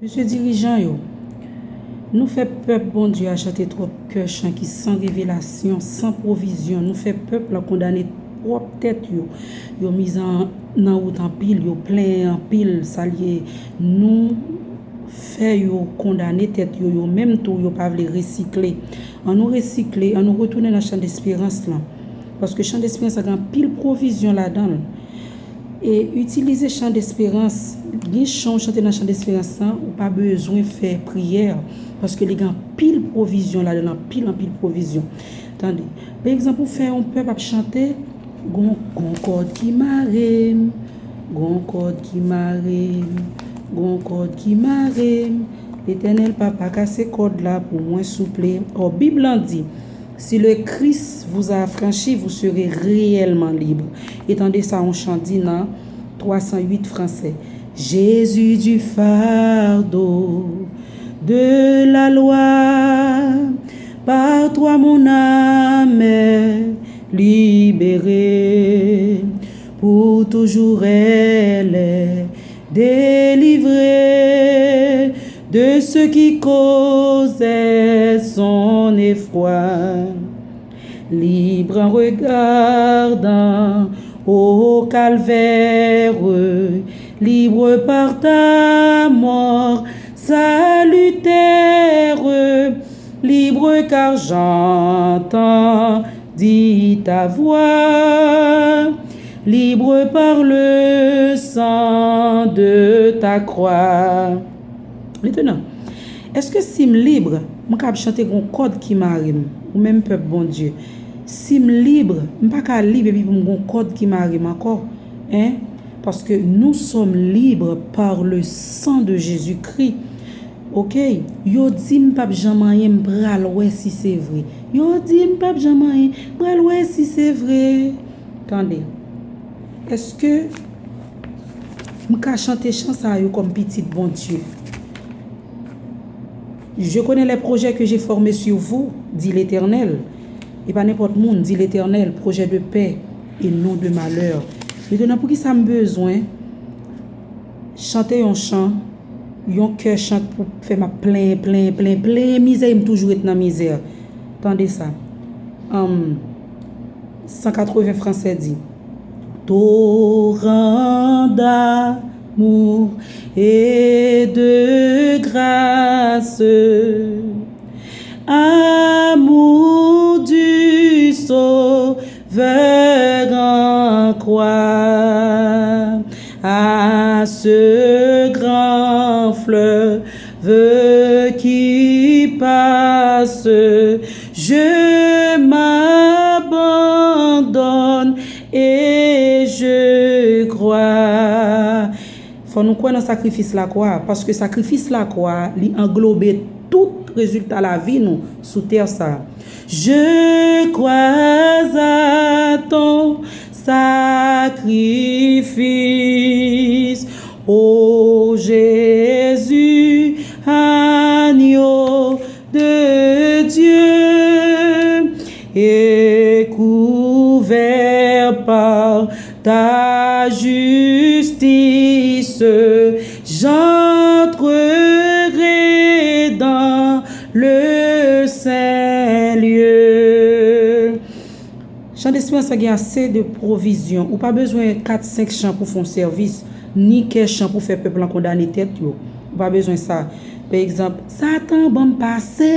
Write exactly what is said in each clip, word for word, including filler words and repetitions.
Mesye dirijan yo, nou fè pèp Bondye a chante twòp kè chan ki san revelasyon, san pwovizyon. Nou fè pèp la kondane pwòp tèt yo. Yo mize nan wout anpil, yo plenyen anpil, sa l ye. Nou fè yo kondane tèt yo, yo menm tou, yo pa vle resikle. An nou resikle, an nou retounen nan chan desperans lan. Paske chan desperans lan gen anpil pwovizyon ladan l. E itilize chan desperans. Gen chan w chante nan chan desperans lan, ou pa bezwen fè priyè, paske li gen anpil pwovizyon ladan l, anpil, anpil pwovizyon. Tande. Pa egzanp, ou fè yon pèp ap chante, gon, gon kòd ki mare m, gon kòd ki mare m, gon kòd ki mare m. Letènèl Papa, kase kòd la pou mwen, souple. Ò, Bib lan di, Si le Christ vous a affranchi, vous serez réellement libre. E tande sa yon chan di nan twa san uit fransè. Jésus du fardeau de la loi, par toi mon âme est libérée. Pour toujours elle est délivrée de ce qui causait son effroi. Libre en regardant au calvaire, libre par ta mort salutaire, libre car j'entendis ta voix, libre par le sang de ta croix. Maintenant, èske si m lib, m kab chante gon kòd ki mare m, ou menm pèp Bondye? Si m lib, m pa ka lib epi pou m gon kòd ki mare m ankò, en? Parce que nous sommes libres par le sang de Jésus-Christ. Ok? Yo di m p ap janm anyen, m pral wè si se vre. Yo di m p ap janm anyen, m pral wè si se vre. Tande. Èske m ka chante chan sa yo kòm pitit Bondye? Je connais les projets que j'ai formés sur vous, dit l'Éternel. E pa nenpòt moun, di Letènèl, pwojè de pè e non de malè. Mentnan, poukisa m bezwen chante yon chan, yon kè chan pou fè m ap plenyen, plenyen, plenyen, plenyen mizè e m toujou ret nan mizè? Tande sa. Anm, san katreven fransè di, Torrent d'amour et de grâce, amour du Sauveur en croix, à ce grand fleuve qui passe, je m'abandonne et je crois. Fò nou kwè nan sakrifis lakwa a, paske sakrifis lakwa a, li anglobe tout rezilta lavi nou sou tè sa a. Je crois à ton sacrifice, ô Jésus, agneau de Dieu, et couvert par ta justice, j'entrerai dans le saint lieu. Chan desperans lan gen ase de pwovizyon. Ou pa bezwen kat, senk chan pou fè yon sèvis, ni kè chan pou fè pèp lan kondane tèt yo. Ou pa bezwen sa. Pa egzanp, Satan ban m pase,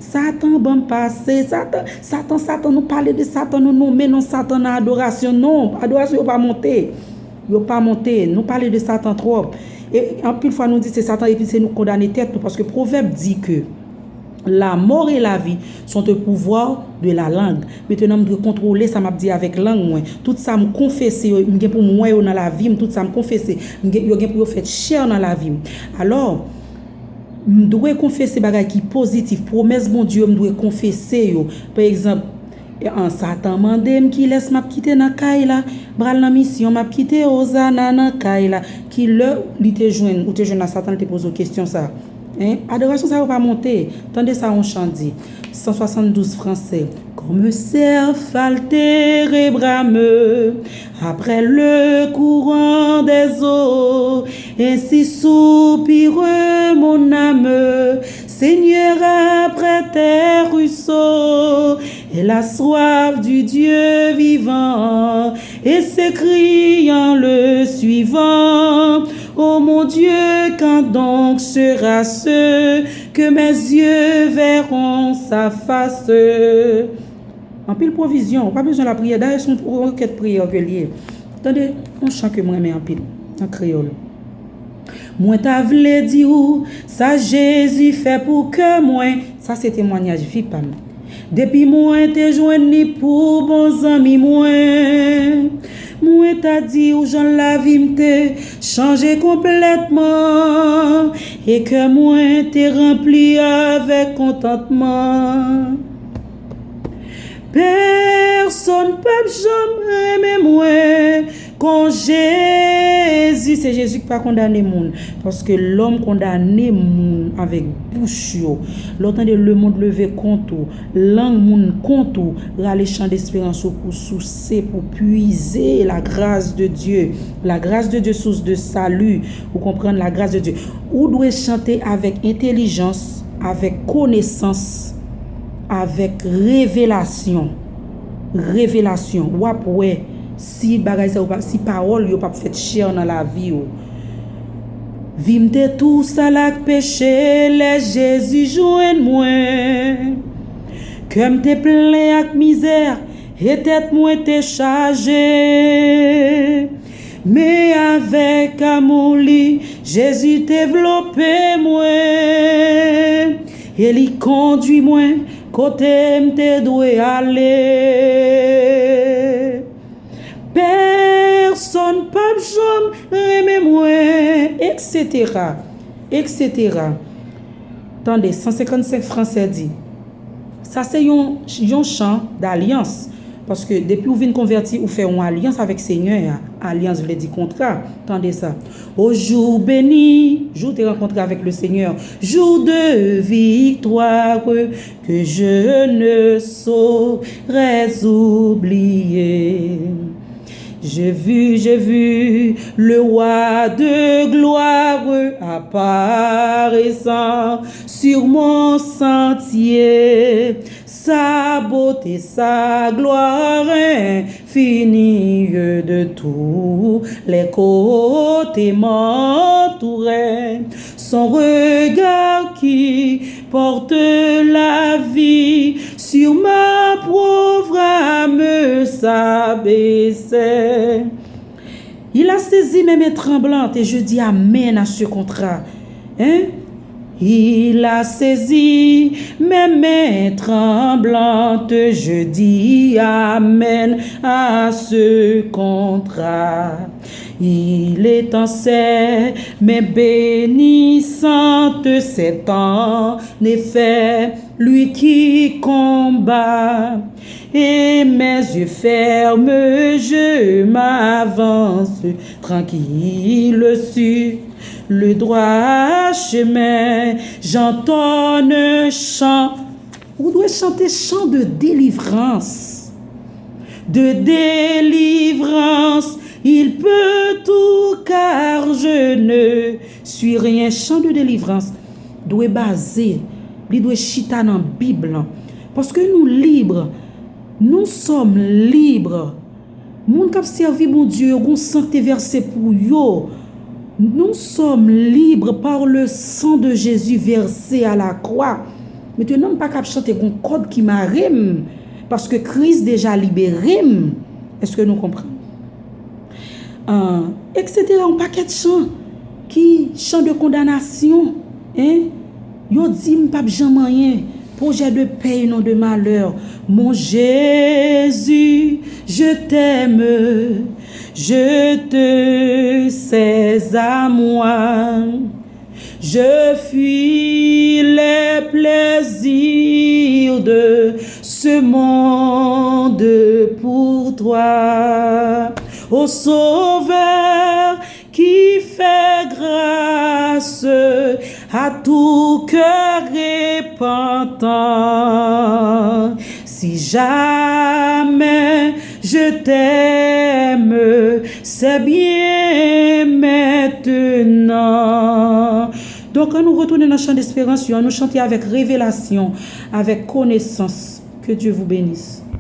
Satan ban m pase, Satan, Satan, Satan, nou pale de Satan, nou nonmen non Satan nan adorasyon. Non, adorasyon yo pa monte. Yo pa monte. Nou pale de Satan twòp. E anpil fwa nou di se Satan epi se nou k kondane tèt nou, paske Pwovèb di ke la mort et la vie sont au pouvoir de la langue. Mentnan, m dwe kontwole sa m ap di avèk lang mwen. Tout sa m konfese yo, m gen pou m wè yo nan lavi m. Tout sa m konfese, m gen, yo gen pou yo fèt chè nan lavi m. Alò, m dwe konfese bagay ki pozitif. Pwomès Bondye yo, m dwe konfese yo. Pa egzanp, e, an, Satan mande m kilès m ap kite nan kay la, m pral nan misyon, m ap kite Ozana nan kay la. Kilè li te jwenn, ou te jwenn la, Satan te poze w kesyon sa a? Hein? Adorasyon sa yo pa monte. Tande sa yon chan di. San swasanndouz fransè. Comme cerf altère et brameux après le courant des eaux, ainsi soupire mon âme, Seigneur, après tes ruisseaux, et la soif du Dieu vivant, et s'écrie en le suivant, Ô mon Dieu, quand donc sera ce que mes yeux verront sa face? Anpil pwovizyon, ou pa bezwen lapriyè. Dayè, se yon rekèt priyè ke l ye. Tande yon chan ke m renmen anpil, an kreyòl. Mwen ta vle di w sa Jezi fè pou kè mwen. Sa se temwanyaj vi pa m. Depi mwen te jwenn li pou bon zanmi mwen, mwen ta di w jan lavi m te chanje konplètman, e kè mwen te ranpli avèk kontantman. Pèsonn p ap janm renmen mwen kon Jezi. Se Jezi ki pa kondane moun. Paske lòm kondane moun avèk bouch yo. Lè w tande lemonn leve kont ou, lang moun kont ou, rale chan desperans ou pou souse, pou pwize la grâce de Dieu. La grâce de Dieu, source de salut. Ou konprann? La grâce de Dieu. Ou dwe chante avèk entèlijans, avèk konesans, avèk revelasyon. Revelasyon. W ap wè si bagay sa yo pa, si pawòl yo p ap fèt chè nan lavi w. Vi m te tou sal ak peche lè Jezi jwenn mwen. Kè m te plen ak mizè e tèt mwen te chaje. Men avèk amou li, Jezi te vlope mwen e li kondui mwen kote m te dwe ale. Pèsonn p ap janm renmen mwen, etsetera, etsetera. Tande, san senkannsenk fransè di, sa se yon, yon chan d'alyans. Paske depi w vin konvèti, ou fè yon alyans avèk Senyè a. Alyans vle di kontra. Tande sa. Au jour béni, jou w te rankontre avèk le Seigneur, jour de victoire que je ne saurais oublier. J'ai vu, j'ai vu le roi de gloire apparaissant sur mon sentier. Sa beauté, sa gloire infinie de tous les côtés m'entourait. Son regard qui porte la vie sur ma pauvre âme s'abaissait. Il a saisi mes mains tremblantes et je dis amen à ce contrat. Hein? Il a saisi mes mains tremblantes, je dis amen à ce contrat. Il étend ses mains bénissantes, c'est en effet lui qui combat. Et mes yeux fermes, je m'avance tranquille sur le droit chemin. J'entonne un chant. Ou dwe chante chan de délivrance. De délivrance, il peut tout, car je ne suis rien. Chan de délivrance dwe baze, li dwe chita nan Bib lan. Paske nou lib, nous sommes libres. Moun k ap sèvi Bondye yo, gon san k te vèse pou yo. Nous sommes libres par le sang de Jésus versé à la croix. Mentnan, m pa kab chante gon kòd ki mare m, paske Kris deja libere m. Èske nou konprann? Ah, etsetera, yon pakèt chan ki chan de kondanasyon, hein? Yo di m p ap janm anyen. Projet de paix et non de malheur. Mon Jésus, je t'aime, je te sais à moi. Je fuis les plaisirs de ce monde pour toi. Ô Sauveur, qui fait grâce À tout cœur repentant, si jamais je t'aime, c'est bien maintenant. Donk, an nou retounen nan chan desperans yo, an nou chante avèk revelasyon, avèk konesans. Que Dieu vous bénisse.